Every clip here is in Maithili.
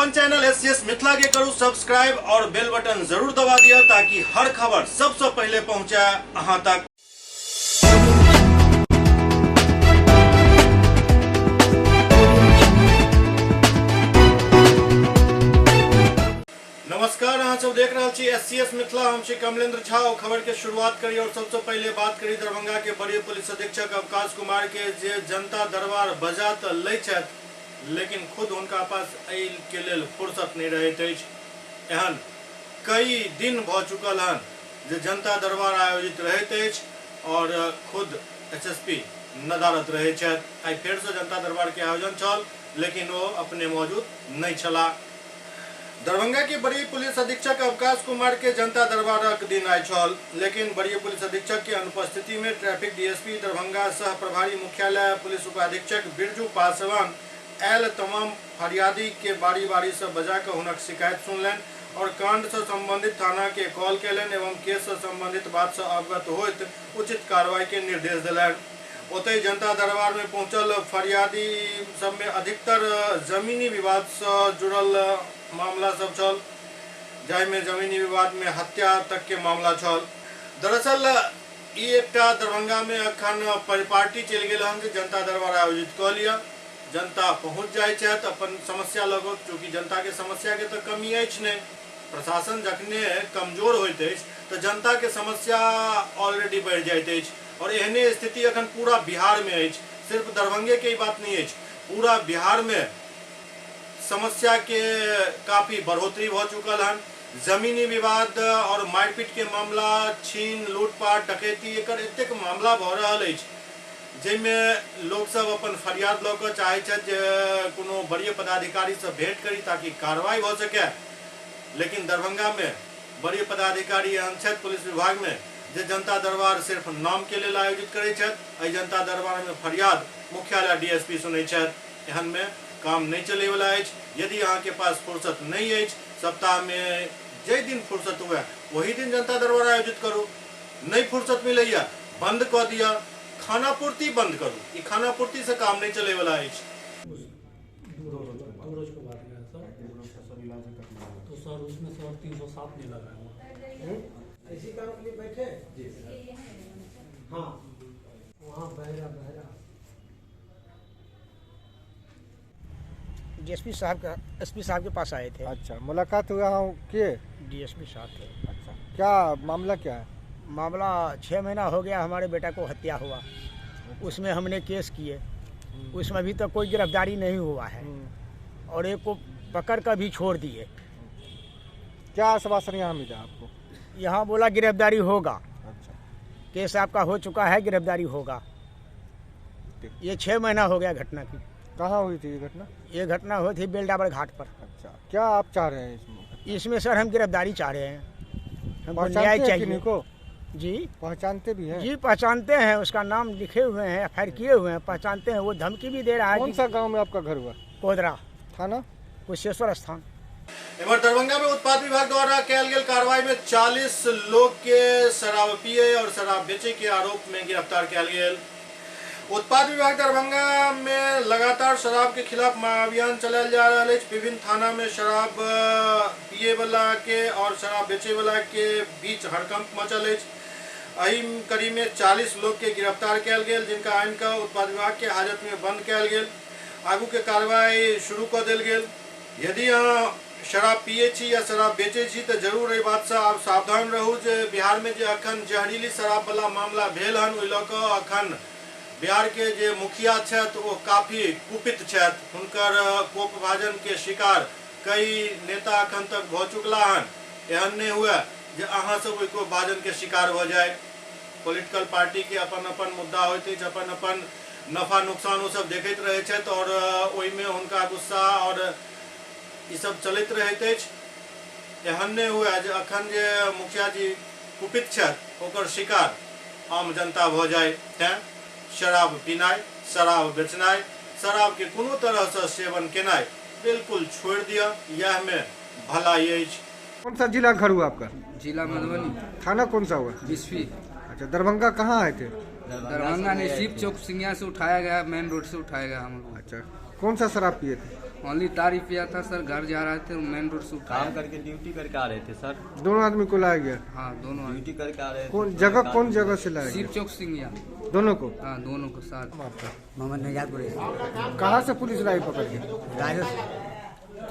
अपन channel S C S Mithila के करू सब्सक्राइब और बेल बटन जरूर दबा दिया ताकि हर खबर सबसे पहले पहुंचे अहां तक। नमस्कार, अहाँ सब देख रहल छी एस सी एस मिथिला। हम छी कमलेंद्र झा। और खबर के शुरुआत करी और सबसे पहले बात करी दरभंगा के वरीय पुलिस अधीक्षक अवकाश कुमार के, जे जनता दरबार बजा तऽ लै छथि लेकिन खुद हुनका पास एहि के लेल फुर्सत नहीं रहैत अछि। एहन कई दिन भऽ चुकल हन जे जनता दरबार आयोजित रहैत अछि और खुद एसएसपी नदारत रहैत छथि। आइ फेरसँ जनता दरबार के आयोजन छल लेकिन ओ अपने मौजूद नहीं छलाह। दरभंगा के वरीय पुलिस अधीक्षक अवकाश कुमार के जनता दरबारक दिन आइ छल, लेकिन वरीय पुलिस अधीक्षक के अनुपस्थिति में ट्रैफिक डीएसपी दरभंगा सह प्रभारी मुख्यालय पुलिस उपाधीक्षक बिरजू पासवान आयल तमाम फरियादी के बारी बारी से बजा कऽ हुनक शिकायत सुनलनि और कांड से संबंधित थाना के कॉल कयलनि एवं केस से संबंधित बात से अवगत होइत उचित कार्रवाई के निर्देश देलनि। ओतहि जनता दरबार में पहुंचल फरियादी सब में अधिकतर जमीनी विवाद से जुड़ल मामला सब छल, जाहिमे जमीनी विवाद में हत्या तक के मामला छल। दरअसल ई एकटा दरभंगा में अखन परिपाटी चलि गेल हन जे जनता दरबार आयोजित कऽ लिअ, जनता पहुंच जाइ छथि अपन समस्या लऽ कऽ। चूँकि जनता के समस्या के तऽ कमी अछि नहि, प्रशासन जखने कमजोर होइत अछि तऽ जनता के समस्या ऑलरेडी बढ़ि जाइत अछि और एहने स्थिति अखन पूरा बिहार में अछि। सिर्फ दरभंगे के ई बात नहीं अछि, पूरा बिहार में समस्या के काफी बढ़ोतरी भऽ चुकल हन। जमीनी विवाद और मारिपीट के मामला, छीन लूटपाट, डकैती, एकर एतेक मामला भऽ रहल अछि जाहिमे लोकसभ अपन फरियाद लऽ कऽ चाहै छथि जे कोनो वरीय पदाधिकारीसँ भेंट करी ताकि कार्रवाई भऽ सकै। लेकिन दरभंगामे वरीय पदाधिकारी एहन छथि पुलिस विभागमे जे जनता दरबार सिर्फ नामके लेल आयोजित करै छथि। एहि जनता दरबारमे फरियाद मुख्यालय डीएसपी सुनै छथि। एहनमे काम नहि चलैवला अछि। यदि अहाँके पास फुर्सत नहि अछि, सप्ताहमे जाहि दिन फुर्सत हुए ओही दिन जनता दरबार आयोजित करू। नहि फुर्सत मिलैए बंद कऽ दिअ, खानापूर्ति बंद करू। ई खानापूर्तिसँ काम नहि चलैवला अछि। 2 रोज के बाद गया सर, तो सर उसमें सर 307 नहीं लगा हुआ। इसी काम के लिए बैठे जी हाँ, वहाँ बहरा बहरा। डीएसपी साहब का, एसपी साहब के पास आए थे। अच्छा, मुलाकात हुआ हम किए? डीएसपी साहब थे। अच्छा, क्या मामला क्या है? मामला 6 महीना हो गया, हमारे बेटा को हत्या हुआ, उसमें हमने केस किए, उसमें अभी तक कोई गिरफ्तारी नहीं हुआ है और एक को पकड़ कर भी छोड़ दिए। क्या आश्वासन यहाँ मिला आपको? यहाँ बोला गिरफ्तारी होगा। केस आपका हो चुका है, गिरफ्तारी होगा। ये 6 महीना हो गया घटना की। कहाँ हुई थी ये घटना? ये घटना हुई थी बेलडाबर घाट पर। अच्छा, क्या आप चाह रहे हैं इसमें? इसमें सर, हम गिरफ्तारी चाह रहे हैं, हमको न्याय पहचानते हैं चाहिए। किन्हीं को? जी। पहचानते भी हैं? जी, पहचानते हैं, उसका नाम लिखे हुए हैं, एफ किए हुए हैं, पहचानते हैं। वो धमकी भी दे रहा है कौन कि सा गांव में आपका घर हुआ? कोदरा। थाना? कुशेश्वर स्थान। एम्हर दरभंगा में उत्पाद विभाग द्वारा कयल गेल कार्रवाई में 40 लोग के शराब पिए और शराब बेचे के आरोप में गिरफ्तार कयल गेल। उत्पाद विभाग दरभंगा में लगातार शराब के खिलाफ महाअभियान चलायल जा रहल अछि। विभिन्न थाना में शराब पिए वाला के और शराब बेचे वाला के बीच हड़कंप मचल अछि। एहि कड़ी में 40 लोग के गिरफ्तार कयल गेल, जिनका आनि कऽ उत्पाद विभाग के हाजत में बंद कयल गेल। आगू के कार्रवाई शुरू कऽ देल गेल। यदि अहाँ शराब पिए छी या शराब बेचै छी तऽ जरूर एहि बातसँ आब सावधान रहू जे बिहारमे जे अखन जहरीली शराबवला मामला भेल हन, ओहि लऽ कऽ अखन बिहारके जे मुखिया छथि ओ काफी कुपित छथि। हुनकर कोपभाजनके शिकार कई नेता अखन तक भऽ चुकला हन। एहन नहि हुए जे अहाँ सब ओहि कोपभाजनके शिकार भऽ जाय। पॉलिटिकल पार्टीके अपन अपन मुद्दा होइत अछि, अपन अपन नफा नुकसान ओ सब देखैत रहै छथि आओर ओहिमे हुनका गुस्सा आओर ई सब चलैत रहैत अछि। एहन नहि हुए जे अखन जे मुखिया जी कुपित छथि ओकर शिकार आम जनता भऽ जाय। तैँ शराब पीनाइ, शराब बेचनाइ, शराबके कोनो तरहसँ सेवन केनाइ बिल्कुल छोड़ि दिअ, इएहमे भलाई अछि। कौन सा जिला घर हुआ आपका? जिला मधुबनी। थाना कौन सा हुआ? बिस्फी। अच्छा, दरभंगा कहाँ आए थे? दरभंगा नहीं, शिव चौक सिंगिया से उठाया गया, मेन रोड से उठाया गया हम लोग। अच्छा, कौन सा शराब पिए थे? ओनली तारी पिया था सर, घर जा रहे थे, मेन रोड से काम करके ड्यूटी करके आ रहे थे सर। दोनों आदमी को लाया गया? हाँ, दोनों ड्यूटी करके आ रहे थे। कौन जगह, कौन जगह से लाया? शिव चौक सिंगिया। दोनों को? हाँ, दोनों को साथ। मोहम्मद निजात कुरैशी। कहाँ से पुलिस लाई पकड़ के? राजस्व।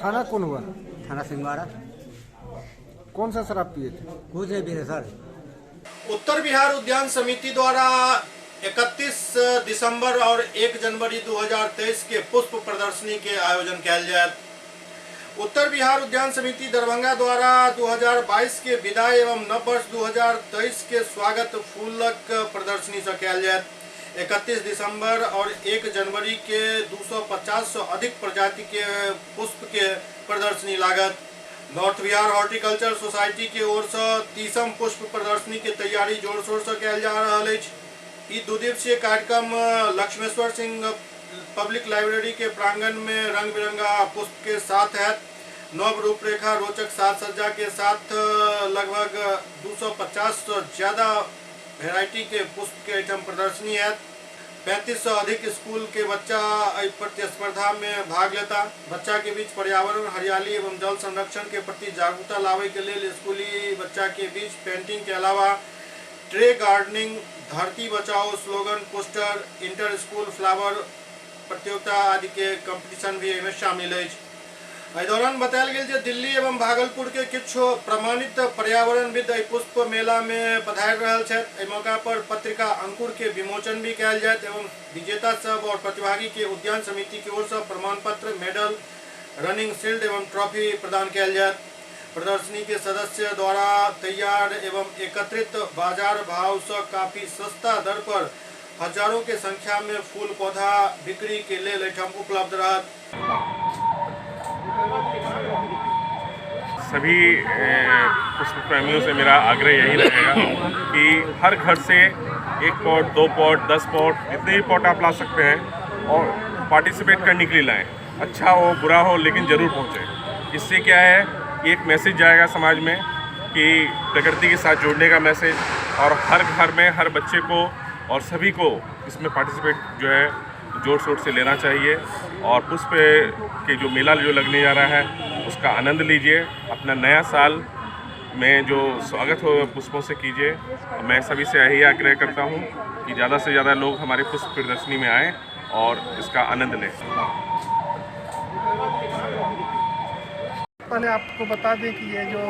थाना कौन हुआ? थाना सिंहवाड़ा। कौन सा शराब पिए थे? कुछ नहीं पिए सर। उत्तर बिहार उद्यान समिति द्वारा 31 दिसंबर और 1 जनवरी 2023 के पुष्प प्रदर्शनी के आयोजन कयल जायत। उत्तर बिहार उद्यान समिति दरभंगा द्वारा 2022 के विदाई एवं नव वर्ष 2023 के स्वागत फूलक प्रदर्शनी से कयल जायत। 31 दिसंबर और 1 जनवरी के 250 से अधिक प्रजाति के पुष्प के प्रदर्शनी लागत। नॉर्थ बिहार हॉर्टिकल्चर सोसाइटी के ओर से 30म पुष्प प्रदर्शनी के तैयारी जोर शोर से कयल जा रहल अछि। ई 2 दिवसीय कार्यक्रम लक्ष्मेश्वर सिंह पब्लिक लाइब्रेरी के प्रांगण में रंग बिरंगा पुष्प के साथ है। नव रूपरेखा रोचक साज सज्जा के साथ लगभग 250 से ज्यादा वेराइटी के पुष्प के एहिठाम प्रदर्शनी है। 35 से अधिक स्कूल के बच्चा एहि प्रतिस्पर्धा में भाग लेता। बच्चा के बीच पर्यावरण, हरियाली एवं जल संरक्षण के प्रति जागरूकता लावे के लेल स्कूली बच्चा के बीच पेंटिंग के अलावा ट्रे गार्डनिंग, धरती बचाओ slogan, poster, inter school flower प्रतियोगिता आदि के कंपटीशन भी एहिमे शामिल अछि। एहि दौरान बतायल गेल जे दिल्ली एवं भागलपुर के किछु प्रमाणित पर्यावरणविद एहि पुष्प मेला में पधारि रहल छथि। एहि मौका पर पत्रिका अंकुर के विमोचन भी कयल जायत एवं विजेता सब और प्रतिभागी के उद्यान समिति की ओर से प्रमाण पत्र, मेडल, रनिंग शील्ड एवं ट्रॉफी प्रदान कयल जायत। प्रदर्शनी के सदस्य द्वारा तैयार एवं एकत्रित बाजार भाव से काफी सस्ता दर पर हजारों के संख्या में फूल पौधा बिक्री के लेल एहिठाम उपलब्ध रहत। सभी पुष्प प्रेमियों से मेरा आग्रह यही रहेगा कि हर घर से 1 पॉट, 2 पॉट, 10 पॉट, जितने भी पॉट आप ला सकते हैं और पार्टिसिपेट करने के लिए लाएँ। अच्छा हो बुरा हो लेकिन ज़रूर पहुँचें। इससे क्या है कि एक मैसेज जाएगा समाज में कि प्रकृति के साथ जोड़ने का मैसेज, और हर घर में हर बच्चे को और सभी को इसमें पार्टिसिपेट जो है जोर शोर से लेना चाहिए। और पुष्प के जो मेला जो लगने जा रहा है उसका आनंद लीजिए। अपना नया साल में जो स्वागत हो पुष्पों से कीजिए। मैं सभी से यही आग्रह करता हूँ कि ज़्यादा से ज़्यादा लोग हमारे पुष्प प्रदर्शनी में आएँ और इसका आनंद लें। पहले आपको बता दें कि ये जो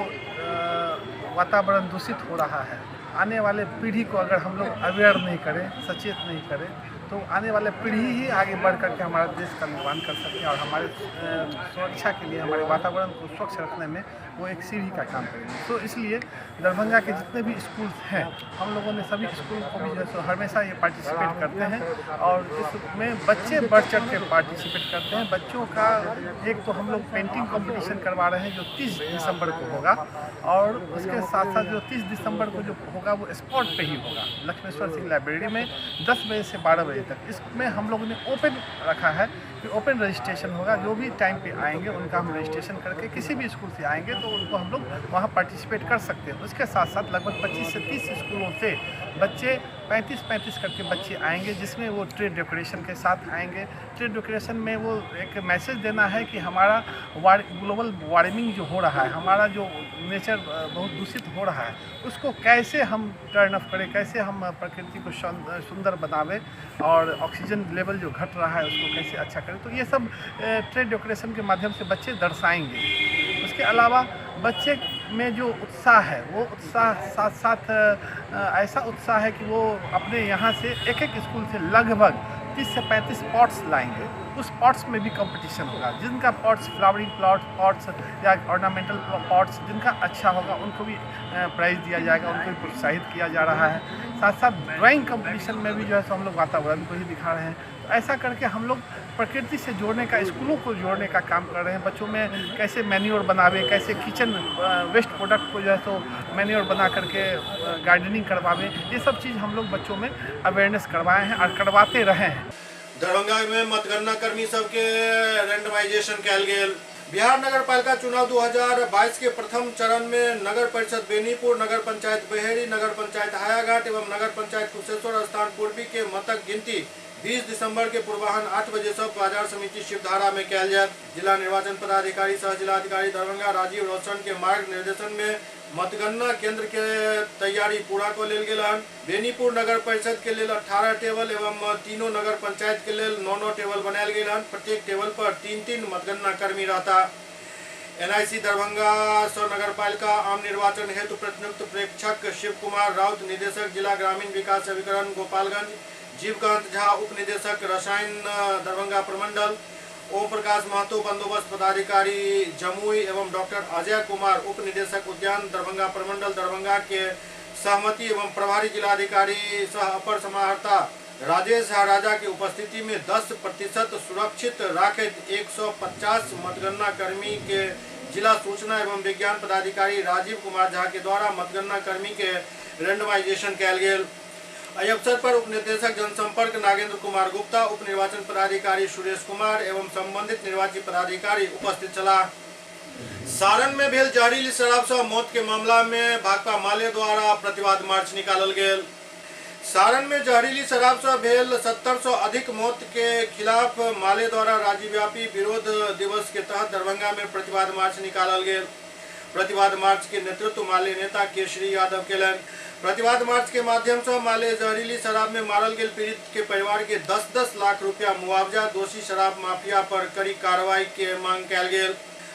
वातावरण दूषित हो रहा है, आने वाले पीढ़ी को अगर हम लोग अवेयर नहीं करें, सचेत नहीं करें, तो आने वाले पीढ़ी ही आगे बढ़ करके हमारा देश का निर्माण कर सकते हैं और हमारे सुरक्षा के लिए, हमारे वातावरण को स्वच्छ रखने में वो एक सीढ़ी का काम करेंगे। तो इसलिए दरभंगा के जितने भी स्कूल्स हैं, हम लोगों ने सभी स्कूल को भी जो है सो हमेशा ये पार्टिसिपेट करते हैं और इसमें बच्चे बढ़ चढ़ के पार्टिसिपेट करते हैं। बच्चों का एक तो हम लोग पेंटिंग कॉम्पिटिशन करवा रहे हैं जो 30 दिसंबर को होगा, और उसके साथ साथ जो 30 दिसंबर को जो होगा वो स्पॉट पे ही होगा, लक्ष्मेश्वर सिंह लाइब्रेरी में 10 बजे से 12 बजे तक। इसमें हम लोगों ने ओपन रखा है कि ओपन रजिस्ट्रेशन होगा, जो भी टाइम पे आएंगे उनका हम रजिस्ट्रेशन करके किसी भी स्कूल से आएंगे तो उनको हम लोग वहाँ पार्टिसिपेट कर सकते हैं। उसके साथ साथ लगभग 25 से 30 स्कूलों से बच्चे 35-35 करके बच्चे आएंगे, जिसमें वो ट्रे डेकोरेशन के साथ आएंगे। ट्रे डेकोरेशन में वो एक मैसेज देना है कि हमारा ग्लोबल वार्मिंग जो हो रहा है, हमारा जो नेचर बहुत दूषित हो रहा है, उसको कैसे हम टर्न ऑफ करें, कैसे हम प्रकृति को सुंदर बनावें और ऑक्सीजन लेवल जो घट रहा है उसको कैसे अच्छा करें। तो ये सब ट्रे डेकोरेशन के माध्यम से बच्चे दर्शाएंगे। उसके अलावा बच्चे में जो उत्साह है, वो उत्साह साथ साथ ऐसा उत्साह है कि वो अपने यहाँ से एक एक स्कूल से लगभग 30 से 35 पॉट्स लाएंगे। उस पॉट्स में भी कंपटीशन होगा, जिनका पॉट्स फ्लावरिंग पॉट्स या ऑर्नामेंटल पॉट्स जिनका अच्छा होगा उनको भी प्राइज़ दिया जाएगा, उनको भी प्रोत्साहित किया जा रहा है। साथ साथ ड्राइंग कंपटीशन में भी जो है सो हम लोग वातावरण को ही दिखा रहे हैं। तो ऐसा करके हम लोग प्रकृति से जोड़ने का, स्कूलों को जोड़ने का काम कर रहे हैं। बच्चों में कैसे मैन्योर बनावे, कैसे किचन वेस्ट प्रोडक्ट को जो है सो मैन्योर बना करके गार्डनिंग करवावे, ये सब चीज़ हम लोग बच्चों में अवेयरनेस करवाए हैं और करवाते रहे हैं। दरभंगा में मतगणना कर्मी सबके रैंडमाइजेशन कयल गेल। बिहार नगर पालिका चुनाव 2022 के प्रथम चरण में नगर परिषद बेनीपुर, नगर पंचायत बहेरी, नगर पंचायत हायाघाट एवं नगर पंचायत कुशेश्वर स्थान पूर्वी के मतक गिनती 20 दिसंबर के पूर्वाह्न 8 बजे से बाजार समिति शिवधारा में कयल जायत। जिला निर्वाचन पदाधिकारी सह जिलाधिकारी दरभंगा राजीव रोशन के मार्ग निर्देशन में मतगणना केंद्र के तैयारी पूरा कऽ लेल गेल हन। बेनीपुर नगर परिषद के लेल 18 टेबल एवं तीनों नगर पंचायत के लेल 9-9 टेबल बनायल गेल हन। प्रत्येक टेबल पर 3-3 मतगणना कर्मी रहता। एनआईसी दरभंगा सह नगरपालिका आम निर्वाचन हेतु प्रतिनियुक्त प्रेक्षक शिव कुमार राउत, निदेशक जिला ग्रामीण विकास अभिकरण गोपालगंज, जीवकांत झा उप निदेशक रसायन दरभंगा प्रमंडल, ओम प्रकाश महतो बंदोबस्त पदाधिकारी जमुई एवं डॉक्टर अजय कुमार उप निदेशक उद्यान दरभंगा प्रमंडल दरभंगा के सहमति एवं प्रभारी जिलाधिकारी सह अपर समाहर्ता राजेश झा राजा के उपस्थिति में 10% सुरक्षित राखैत 150 मतगणना कर्मी के जिला सूचना एवं विज्ञान पदाधिकारी राजीव कुमार झा के द्वारा मतगणना कर्मी के रेंडमाइजेशन कयल गेल। एहि अवसर पर उप निदेशक जनसंपर्क नागेंद्र कुमार गुप्ता, उप निर्वाचन पदाधिकारी सुरेश कुमार एवं संबंधित निर्वाची पदाधिकारी उपस्थित छलाह। सारण में भेल जहरीली शराब से मौत के मामला में भाकपा माले द्वारा प्रतिवाद मार्च निकालल गेल। सारण में जहरीली शराब से भेल 70 अधिक मौत के खिलाफ माले द्वारा राज्यव्यापी विरोध दिवस के तहत दरभंगा में प्रतिवाद मार्च निकालल गेल। प्रतिवाद मार्च के नेतृत्व माले नेता केशरी यादव केलनि। प्रतिवाद मार्च के माध्यम से माले जहरीली शराब में मारल गेल पीड़ित के परिवार के 10-10 लाख रुपया मुआवजा, दोषी शराब माफिया पर कड़ी कार्रवाई के मांग कयल गेल।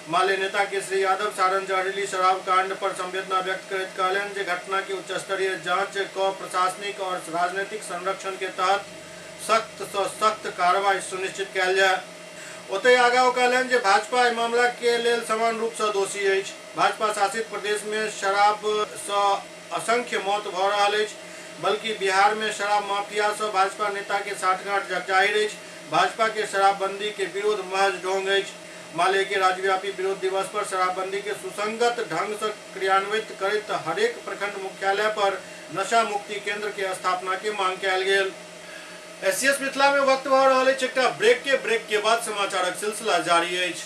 माले नेता केशरी यादव सारण जहरीली शराब कांड पर संवेदना व्यक्त करैत कहलनि जे घटना के उच्च स्तरीय जांच क प्रशासनिक और राजनीतिक संरक्षण के तहत सख्त से सख्त कार्रवाई सुनिश्चित कयल जाय। ओतहि आगा ओ कहलनि जे भाजपा एहि मामला के लेल समान रूप से दोषी अछि। भाजपा शासित प्रदेश में शराब से असंख्य मौत भऽ रहल अछि, बल्कि बिहार में शराब माफिया से भाजपा नेता के साठगांठ जगजाहिर अछि। भाजपा के शराबबंदी के विरोध महज ढोंग अछि। माले के राज्यव्यापी विरोध दिवस पर शराबबंदी के सुसंगत ढंग से क्रियान्वित करैत हरेक प्रखंड मुख्यालय पर नशा मुक्ति केंद्र के स्थापना के मांग कयल गेल। एससीएस मिथिला में वक्त भऽ रहल अछि एकटा ब्रेक के बाद समाचारक सिलसिला जारी अछि।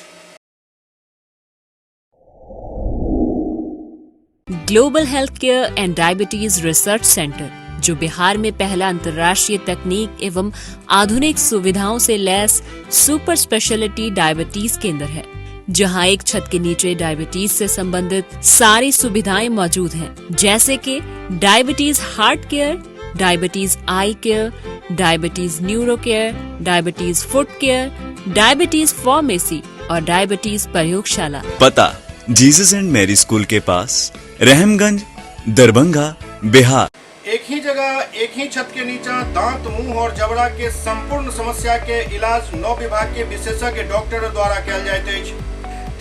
Global health care and diabetes research centre, जो बिहार में पहला अंतर्राष्ट्रीय तकनीक एवं आधुनिक सुविधाओं से लैस सुपर स्पेशलिटी डायबिटीज केंद्र है, जहां एक छत के नीचे डायबिटीज से संबंधित सारी सुविधाएं मौजूद हैं, जैसे कि diabetes heart care, diabetes eye care, diabetes neuro care, diabetes foot care, diabetes pharmacy और डायबिटीज प्रयोगशाला। पता जीसस एंड मैरी स्कूल के पास, रहमगंज, दरभंगा, बिहार। एक ही जगह एक ही छत के नीचा दांत, मुंह और जबड़ा के संपूर्ण समस्या के इलाज 9 विभाग के विशेषज्ञ डॉक्टर द्वारा कयल जाइत अछि।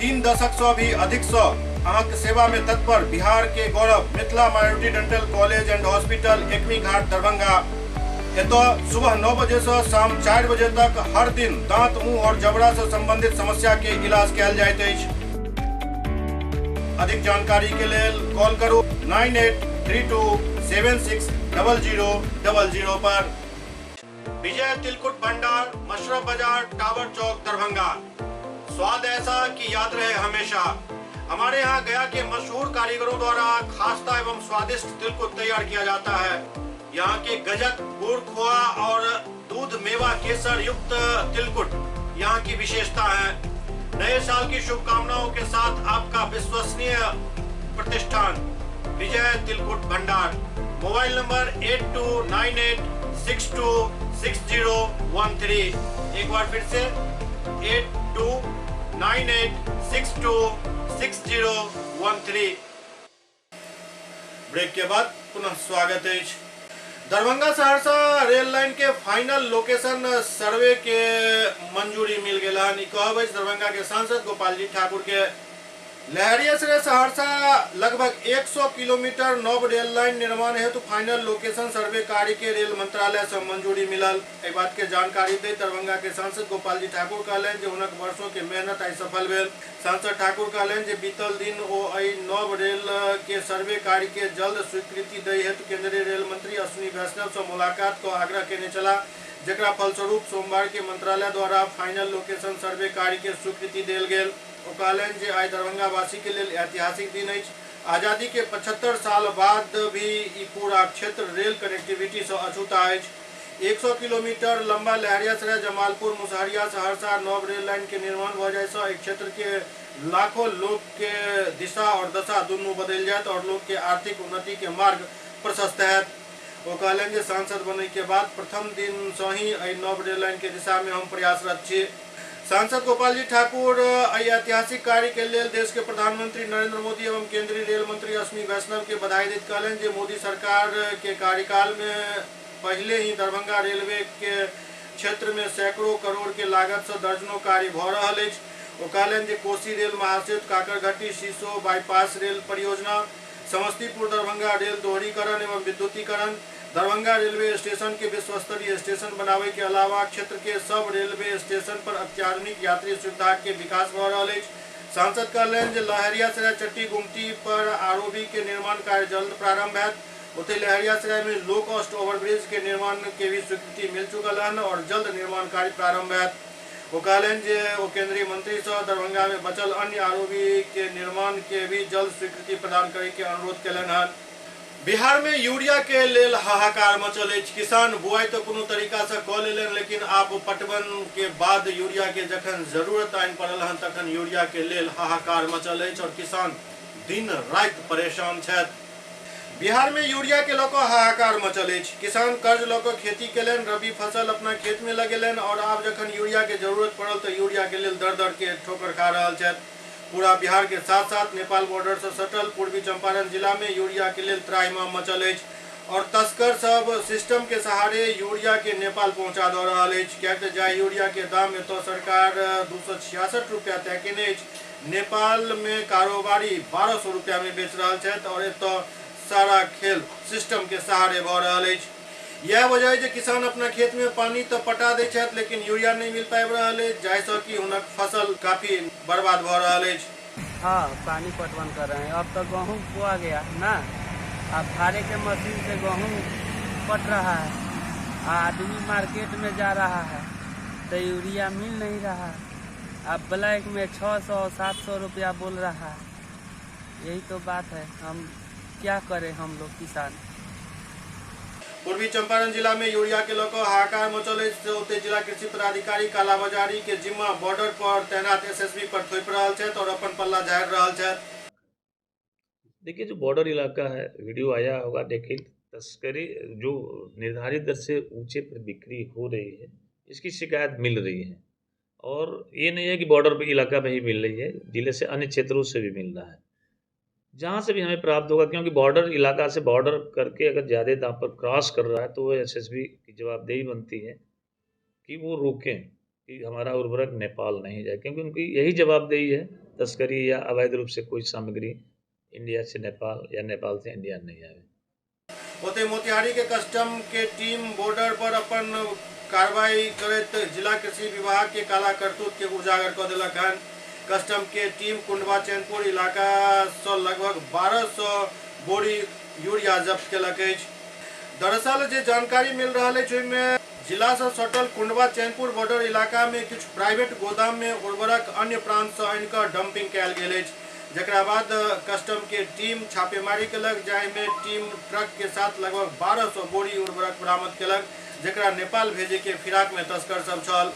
3 दशक से भी अधिक से अहाँक सेवा में तत्पर बिहार के गौरव Mithila minority dental college and hospital, Ekmi Ghat, Darbhanga. एतऽ सुबह 9 बजे से शाम 4 बजे तक हर दिन दांत, मुंह और जबड़ा से संबंधित समस्या के इलाज कयल जाइत अछि। अधिक जानकारी के लेल कॉल करू 9832 760000 पर। विजय तिलकुट भंडार, मशरफ बाजार, टावर चौक, दरभंगा। स्वाद ऐसा कि याद रहे हमेशा। हमारे यहाँ गया के मशहूर कारीगरों द्वारा खास्ता एवं स्वादिष्ट तिलकुट तैयार किया जाता है। यहाँ के गजक, गुड़, खोआ और दूध मेवा केसर युक्त तिलकुट यहाँ की विशेषता है। नए साल की शुभकामनाओं के साथ आपका विश्वसनीय प्रतिष्ठान विजय तिलकुट भंडार। Mobile number 8298626013। एक बार फिर से 8298626013। ब्रेक के बाद पुनः स्वागत है। दरभंगा सहरसा रेल लाइन के फाइनल लोकेशन सर्वे के मंजूरी मिल गेल हन। ई कहब अछि दरभंगा के सांसद गोपाल जी ठाकुर के। लहरियासराय सहरसा लगभग 100 किलोमीटर नव रेल लाइन निर्माण हेतु फाइनल लोकेशन सर्वे कार्य के रेल मंत्रालय से मंजूरी मिलल। एहि बात के जानकारी दैत दरभंगा के सांसद गोपाल जी ठाकुर कहलनि जे हुनक वर्षों के मेहनत आइ सफल भेल। सांसद ठाकुर कहलनि जे बीतल दिन ओ एहि नव रेल के सर्वे कार्य के जल्द स्वीकृति दै हेतु केंद्रीय रेल मंत्री अश्विनी वैष्णव से मुलाकात क आग्रह केने छलाह, जकरा फलस्वरूप सोमवार के मंत्रालय द्वारा फाइनल लोकेशन सर्वे कार्य के स्वीकृति देल गेल। ओ कहलनि जे आइ दरभंगा वासी के लेल ऐतिहासिक दिन अछि। आजादी के 75 साल बाद भी ई पूरा क्षेत्र रेल कनेक्टिविटी से अछूता अछि। 100 किलोमीटर लंबा लहरियासराय जमालपुर मुसहरिया सहरसा नव रेल लाइन के निर्माण भऽ जाय सँ एहि क्षेत्र के लाखों लोक के दिशा और दशा दुनू बदलि जायत और लोक के आर्थिक उन्नति के मार्ग प्रशस्त हैत। ओ कहलनि जे सांसद बनय के बाद प्रथम दिन सँ ही एहि नव रेल लाइन के दिशा में हम प्रयासरत छी। सांसद गोपालजी ठाकुर एहि ऐतिहासिक कार्य के लेल देश के प्रधानमंत्री नरेंद्र मोदी एवं केंद्रीय रेल मंत्री अश्विनी वैष्णव के बधाई दैत कहलनि जे मोदी सरकार के कार्यकाल में पहले ही दरभंगा रेलवे के क्षेत्र में सैकड़ों करोड़ के लागत से दर्जनों कार्य भऽ रहल अछि। ओ कहलनि जे कोसी रेल महासेतु, काकरघट्टी शीशो बाईपास रेल परियोजना, समस्तीपुर दरभंगा रेल दोहरीकरण एवं विद्युतीकरण, दरभंगा रेलवे स्टेशन के विश्वस्तरीय स्टेशन बनावे के अलावा क्षेत्र के सब रेलवे स्टेशन पर अत्याधुनिक यात्री सुविधा के विकास भऽ रहल अछि। सांसद कहलनि जे लहरियासराय चट्टी गुमटी पर आरओबी के निर्माण कार्य जल्द प्रारंभ हैत। ओतहि लहरियासराय में लो कॉस्ट ओवरब्रिज के निर्माण के भी स्वीकृति मिल चुकल हन और जल्द निर्माण कार्य प्रारंभ हैत। ओ कहलनि जे ओ केंद्रीय मंत्री से दरभंगा में बचल अन्य आरओबी के निर्माण के भी जल्द स्वीकृति प्रदान करे के अनुरोध कयलनि हन। बिहार में यूरिया के लेल हाहाकार मचल अछि। किसान बुआई तो कोनो तरीका से कऽ लेलनि, लेकिन आब पटवन के बाद यूरिया के जखन जरूरत आनि पड़ल हन तखन यूरिया के लेल हाहाकार मचल अछि और किसान दिन राति परेशान छथि। बिहार में यूरिया के लऽ कऽ हाहाकार मचल अछि। किसान कर्ज लऽ कऽ खेती केलनि, रबी फसल अपना खेत में लगेलनि और आब जखन यूरिया के जरूरत पड़ल तऽ यूरिया के लेल दर दर के ठोकर खा रहल छथि। पूरा बिहार के साथ साथ नेपाल बॉर्डर से सटल पूर्वी चंपारण जिला में यूरिया के लेल त्राहिमाम मचल अछि और तस्कर सब सिस्टम के सहारे यूरिया के नेपाल पहुंचा दऽ रहल अछि। किएक तऽ जाहि यूरिया के दाम एतऽ सरकार 266 रुपया तय केने अछि, नेपाल में कारोबारी 1200 रुपया में बेच रहल छथि और एतऽ सारा खेल सिस्टम के सहारे भऽ रहल अछि। यह वजह है जे किसान अपना खेत में पानी तो पटा दै छथि, लेकिन यूरिया नहीं मिल पाबि रहल अछि, जाहिसँ कि हुनक फसल काफी बर्बाद भऽ रहल अछि। हाँ, पानी पटवन कर रहे हैं। अब तो गेहूँ बोआ गया ना, अब फाड़े के मशीन से गेहूँ पट रहा है, आदमी मार्केट में जा रहा है तो यूरिया मिल नहीं रहा है। अब ब्लैक में 600-700 रुपया बोल रहा है। यही तो बात है, हम क्या करें हम लोग किसान। पूर्वी चंपारण जिला में यूरिया के लऽ कऽ हाहाकार मचल अछि। ओतहि जिला कृषि पदाधिकारी कालाबाजारी के जिम्मा बॉर्डर पर तैनात एसएसबी पर थोपि रहल छथि और अपन पल्ला झाड़ि रहल छथि। देखिए, जो बॉर्डर इलाका है, वीडियो आया होगा, देखिए तस्करी जो निर्धारित दर से ऊंचे पर बिक्री हो रही है, इसकी शिकायत मिल रही है। और ये नहीं है कि बॉर्डर इलाका में ही मिल रही है, जिले से अन्य क्षेत्रों से भी मिल रहा है, जहाँ से भी हमें प्राप्त होगा। क्योंकि बॉर्डर इलाका से बॉर्डर करके अगर ज़्यादा दाम पर क्रॉस कर रहा है तो वो एसएसबी की जवाबदेही बनती है कि वो रोकें कि हमारा उर्वरक नेपाल नहीं जाए, क्योंकि उनकी यही जवाबदेही है। तस्करी या अवैध रूप से कोई सामग्री इंडिया से नेपाल या नेपाल से इंडिया नहीं आए। ओतहि मोतिहारी के कस्टम के टीम बॉर्डर पर अपन कार्रवाई करैत जिला कृषि विभाग के काला करतूत के उजागर कऽ देलक हन। कस्टम के टीम कुंडवा चैनपुर इलाका से लगभग 1200 बोरी यूरिया जब्त केलक अछि। दरअसल जे जानकारी मिल रहल अछि ओहिमे जिला से सटल कुंडवा चैनपुर बॉर्डर इलाका में किछु प्राइवेट गोदाम में उर्वरक अन्य प्रांत से आनि कऽ डंपिंग कयल गेल अछि, जकरा बाद कस्टम के टीम छापेमारी केलक, जाहिमे टीम ट्रक के साथ लगभग 1200 बोरी उर्वरक बरामद केलक, जकरा नेपाल भेजे के फिराक में तस्कर सब छल।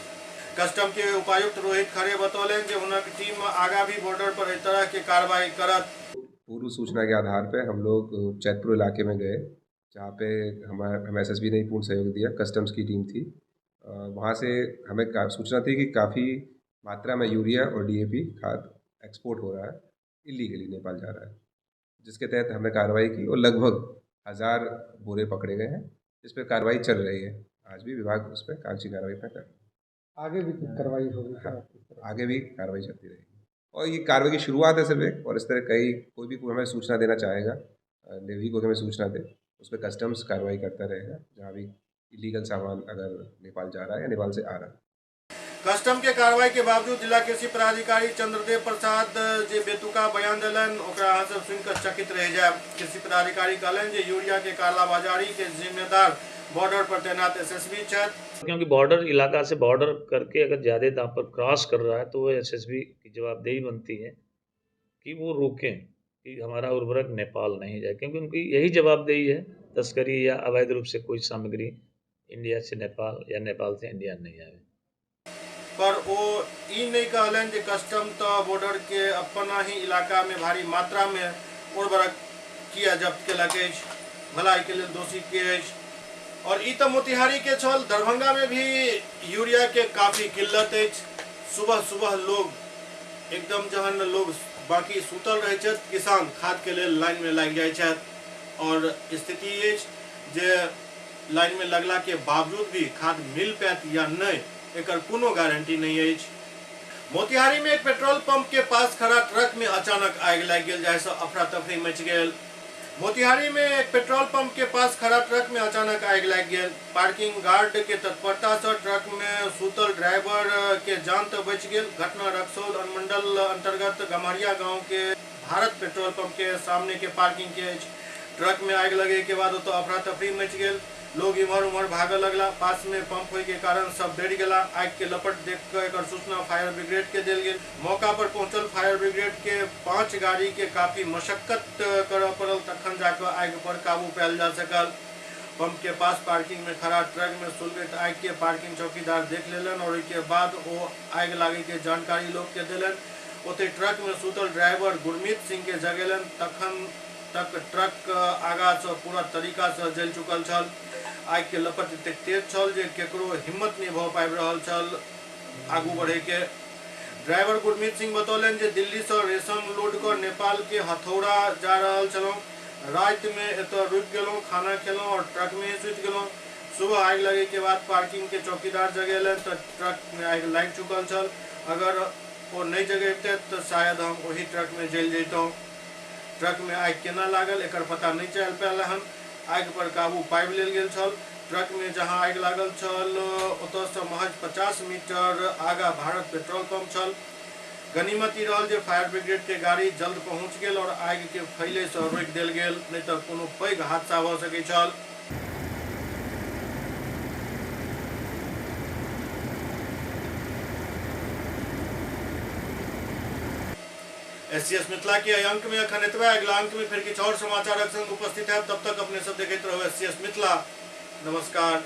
कस्टम के उपायुक्त रोहित खरे बतौलनि जे हुनक टीम आगा भी बॉर्डर पर एहि तरह के कार्रवाई करत। पूर्व सूचना के आधार पर हम लोग चैतपुर इलाके में गए, जहाँ पे हमें एसएसबी ने पूर्ण सहयोग दिया, कस्टम्स की टीम थी। वहाँ से हमें सूचना थी कि काफ़ी मात्रा में यूरिया और डीएपी खाद एक्सपोर्ट हो रहा है, इलीगली नेपाल जा रहा है, जिसके तहत हमने कार्रवाई की और लगभग 1000 बोरे पकड़े गए हैं, जिस पर कार्रवाई चल रही है। आज भी विभाग उस पर कागजी कार्रवाई पर कर रहा है। आगे भी कार्रवाई होगी? हाँ, आगे भी कार्रवाई चलती रहेगी और ये कार्रवाई की शुरुआत है सिर्फ एक। और इस तरह कई कोई भी हमें सूचना देना चाहेगा, नेवी को हमें सूचना दे, उस पर कस्टम्स कार्रवाई करता रहेगा, जहाँ भी इलीगल सामान अगर नेपाल जा रहा है या नेपाल से आ रहा है। कस्टम के कार्रवाई के बावजूद जिला कृषि पदाधिकारी चंद्रदेव प्रसाद जे बेतुका बयान दिलनि, ओकरा अहाँ सब सुनिकऽ चकित रहि जायब। कृषि पदाधिकारी कहलनि जे यूरिया के कालाबाजारी के जिम्मेदार बॉर्डर पर तैनात एसएसबी छथि। क्योंकि बॉर्डर इलाका से बॉर्डर करके अगर ज़्यादा दाम पर क्रॉस कर रहा है तो वो एसएसबी की जवाबदेही बनती है कि वो रोकें कि हमारा उर्वरक नेपाल नहीं जाए, क्योंकि उनकी यही जवाबदेही है। तस्करी या अवैध रूप से कोई सामग्री इंडिया से नेपाल या नेपाल से इंडिया नहीं आवे। पर ओ ई नहीं कहलनि जे कस्टम तऽ बॉर्डर के अपना ही इलाका में भारी मात्रा में उर्वरक किया जब्त केलक अछि, भला एहिके लेल दोषी के अछि। और ई तऽ मोतिहारी के छल, दरभंगा में भी यूरिया के काफी किल्लत अछि। सुबह सुबह लोग एकदम जहन लोग बाकी सुतल रहै छथि, किसान खाद के लेल लाइन में लागि जाइ छथि और स्थिति अछि जे लाइन में लगला के बावजूद भी खाद मिल पायत या नहीं एकर कोनो गारंटी नहीं अछि। मोतिहारी में एक पेट्रोल पंप के पास खड़ा ट्रक में अचानक आगि लागि गेल, जाहिसँ अफरा तफरी मचि गेल। मोतिहारी में एक पेट्रोल पंप के पास खड़ा ट्रक में अचानक आगि लागि गेल। पार्किंग गार्ड के तत्परता से ट्रक में सुतल ड्राइवर के जान तो बचि गेल। घटना रक्सौल अनुमंडल अंतर्गत गम्हरिया गांव के भारत पेट्रोल पंप के सामने के पार्किंग के अछि। ट्रक में आगि लगे के बाद ओतऽ अफरा तफरी मचि गेल, लोग इम्हर उम्हर भागऽ लगला। पास में पंप होय के कारण सब डरि गेला। आगि के लपट देख कऽ एकर सूचना फायर ब्रिगेड के देल गेल। मौका पर पहुंचल फायर ब्रिगेड के 5 गाड़ी के काफी मशक्कत करऽ पड़ल, तखन जाकऽ आगि पर काबू पायल जा सकल। पंप के पास पार्किंग में खड़ा ट्रक में सुलगैत आगि के पार्किंग चौकीदार देख लेलनि और ओहिके बाद ओ आगि लागे के जानकारी लोग के देलनि। ओतहि ट्रक में सुतल ड्राइवर गुरमीत सिंह के जगेलनि, तखन तक ट्रक आगा से पूरा तरीका से जलि चुकल छल। आगि के लपट एतेक तेज छल जे केकरो हिम्मत नहीं भऽ पाबि रहल छल आगू बढ़े के। ड्राइवर गुरमीत सिंह बतौलनि जे दिल्ली से रेशम लोड कऽ नेपाल के हथौड़ा जा रहल छलहुँ, राति में एतऽ रुकि गेलहुँ, खाना खेलहुँ और ट्रक में ही सुति गेलहुँ। सुबह आगि लगे के बाद पार्किंग के चौकीदार जगेलनि तऽ ट्रक में आगि लागि चुकल छल। अगर ओ नहीं जगेतै तऽ शायद हम ओही ट्रक में जलि जैतहुँ। ट्रक में आगि केना लागल एकर पता नहीं चलि पायल हन। आगि पर काबू पाबि लेल गेल छल। ट्रक में जहां आगि लागल छल ओतऽसँ महज 50 मीटर आगा भारत पेट्रोल पंप छल। गनीमत ई रहल जे फायर ब्रिगेड के गाड़ी जल्द पहुंच गेल और आगि के फैले से रोकि देल गेल, नहीं तऽ कोनो पैघ हादसा भऽ सकैत छल। एससीएस मिथिला के अंक में अखन एतबे। अगला अंक में फिर किछु और समाचारक संग उपस्थित है। तब तक अपने सब देखैत रहू एससीएस मिथिला। नमस्कार।